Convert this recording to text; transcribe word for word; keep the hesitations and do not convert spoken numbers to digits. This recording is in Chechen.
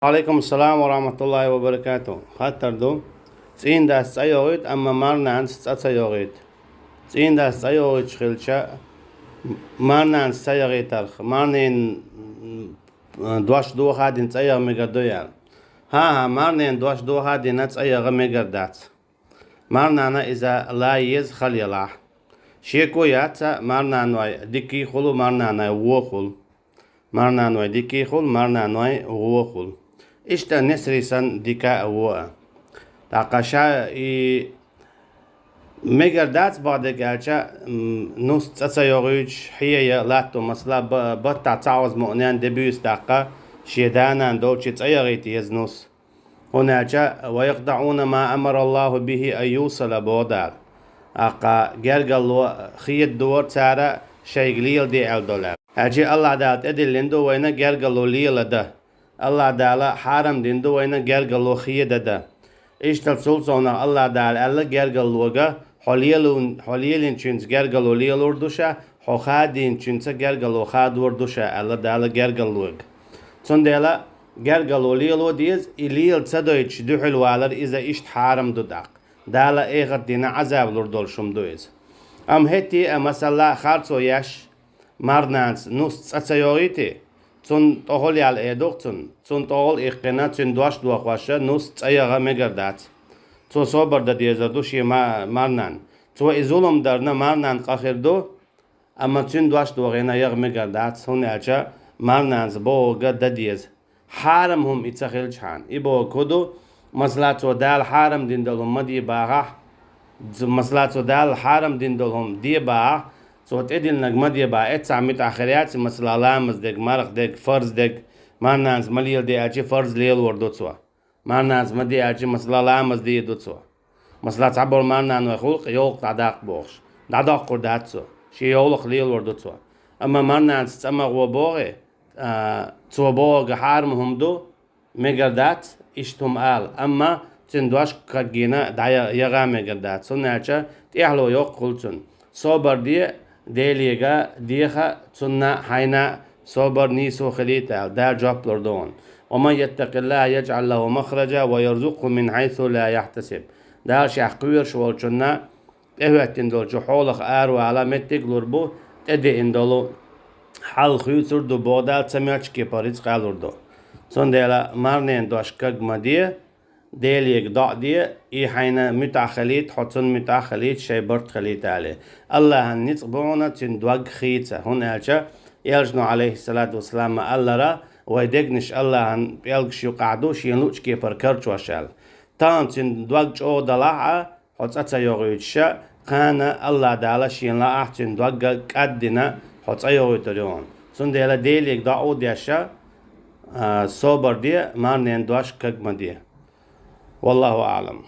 Ӏалайкум салам ва рахматуллахи ва баракату. Хаттар ду. ЦӀийндас цӀа йогӀуьйту, амма марнанас цӀа ца йогӀуьйту. ЦӀийндас цӀа йогӀуьйтуш хилча, марнанас ца яхийтарх, марнин, м, дош доха а дина цӀа яха мегар ду аьлла. ХӀан-хӀа, марнин дош доха а дина цӀа яха мегар дац. Марнана иза ла еза хала елахь. Шеко яц, марнаной дикий хуьлу, марнаной вон хуьлу. Марнаной дикий хуьлу, марнаной вон хуьлу. Иштта несари санна дика а, вон а. ТӀаккха ша и мегар дац бохург аьлча, м, нус цӀа ца йогӀуьйтуш хьея латто, масала, ба-, баттахь цхьа Ӏазап мукъанен де буьйса даккха, шен да-нана долчу цӀа яхийта еза нус. ХӀунда аьлча, «ва якътаӀуна ма амара Аллаху бихи ан юсала», боху Дала. ТӀаккха гергарло хедадора цара шайга леладе аьлла долу аьлла. Аьлча АллахӀ Дала тӀедиллина ду вайна гергарло леладан. АллахӀ Дала хьарам дина ду вайна гергарло хедадан. Иштта цул совнах АллахӀ Дала аьлла гергарлога: «Хьо лелун-, хьо лелийначуьнца гергарло лелор ду ша, хьо хадийначуьнца гергарло хадор ду ша», аьлла Дала гергарлога. Цундела гергарло лело деза, и лела ца дойтуш дуьхьал валар иза иштта хьарам ду тӀаккха. Дала эхарт дийнахь Ӏазап лур долуш хӀума ду иза. Амма хӀетте а, масала, харцо еш, марнанас нус цӀа ца йогӀуьйтий, цунна тӀехула яла эр ду-кх цунна, цунна тӀехула иккхина, цуьнан дош дохош нус цӀа яха мегар дац. Цо собар дан дезар ду шен ма-, марнанна. Цо и зулам дарна марнанна къа хир ду, амма цуьнан дош дохийна яха мегар дац, хӀунда аьлча марнанас бохург дан деза. Хьарам хӀума и ца хилчхьана. И бохург хӀун ду? Масала, цо Дала хьарам дина долу хӀума ма де бахахь, ц-, масала, цо Дала хьарам дина долу хӀума де бахахь, цо тӀедиллинарг ма де бахахь, эццахь муьтӀахь хир яц, масала, ламаз дерг, марха дерг, фарз дерг, марнанас ма леладе аьлча, фарз лелор ду цо. Марнанас ма де аьлча, масала, ламаз дийр ду цо. Масала, цхьаболу марнаной гӀуллакх, йовлакх дӀадаккха бохуш, дӀадоккхур дац цо, шен йовлакх лелор ду цо. Амма марнанас цӀа ма гӀо бохий, а, цо бохург хьарам хӀума ду, мегар дац иштта хӀума ала, амма цуьнан дош кагйина дӀая-, яха мегар дац, хӀунда аьлча тӀехьало йоккха хуьлу цуьнан. Собар де, Деле деха, цунна хьайна собар, нийсо хилийта аьлла, Дала жоп лур ду хьуна. «Ва ман яттакъиллахӀа яжӀал лахӀу махража ва ярзукъхӀу мин хьайсу ла яхьтасиб». Дала Шех кхоьруш волчунна тӀехӀоьттина долчу хьолах аравала меттиг а лур бу, тӀедеана долу хьал хуьйцур ду, боху Дала, ца моьттучу кепара рицкъа а лур ду. Цундела марненан дош каг ма де, Деле доӀа де, и хьайна муьтӀахь хилийта, хьо цунна муьтӀахь хилийта, шайн барт хилийта аьлла. АллахӀан ницкъ бу хьуна цуьнан дог хийца, хӀунда аьлча Элчано, Ӏалайхиссалату вассалам, ма-аллара, вайн дегнаш АллахӀан пӀелгаш юкъахь ду, шена луъучу кепара карчош аьлла. Тахана цуьнан дог чӀогӀа далахь а, хьо цӀа ца йогӀуьйтуш, кхана АллахӀ Дала шена лаахь цуьнан дог кӀаддина, хьо цӀа йогӀуьйтур ю хьуна. Цундела Деле доӀа а деш, а, собар де, марненан дош каг ма де. ВаллахӀу аӀлам.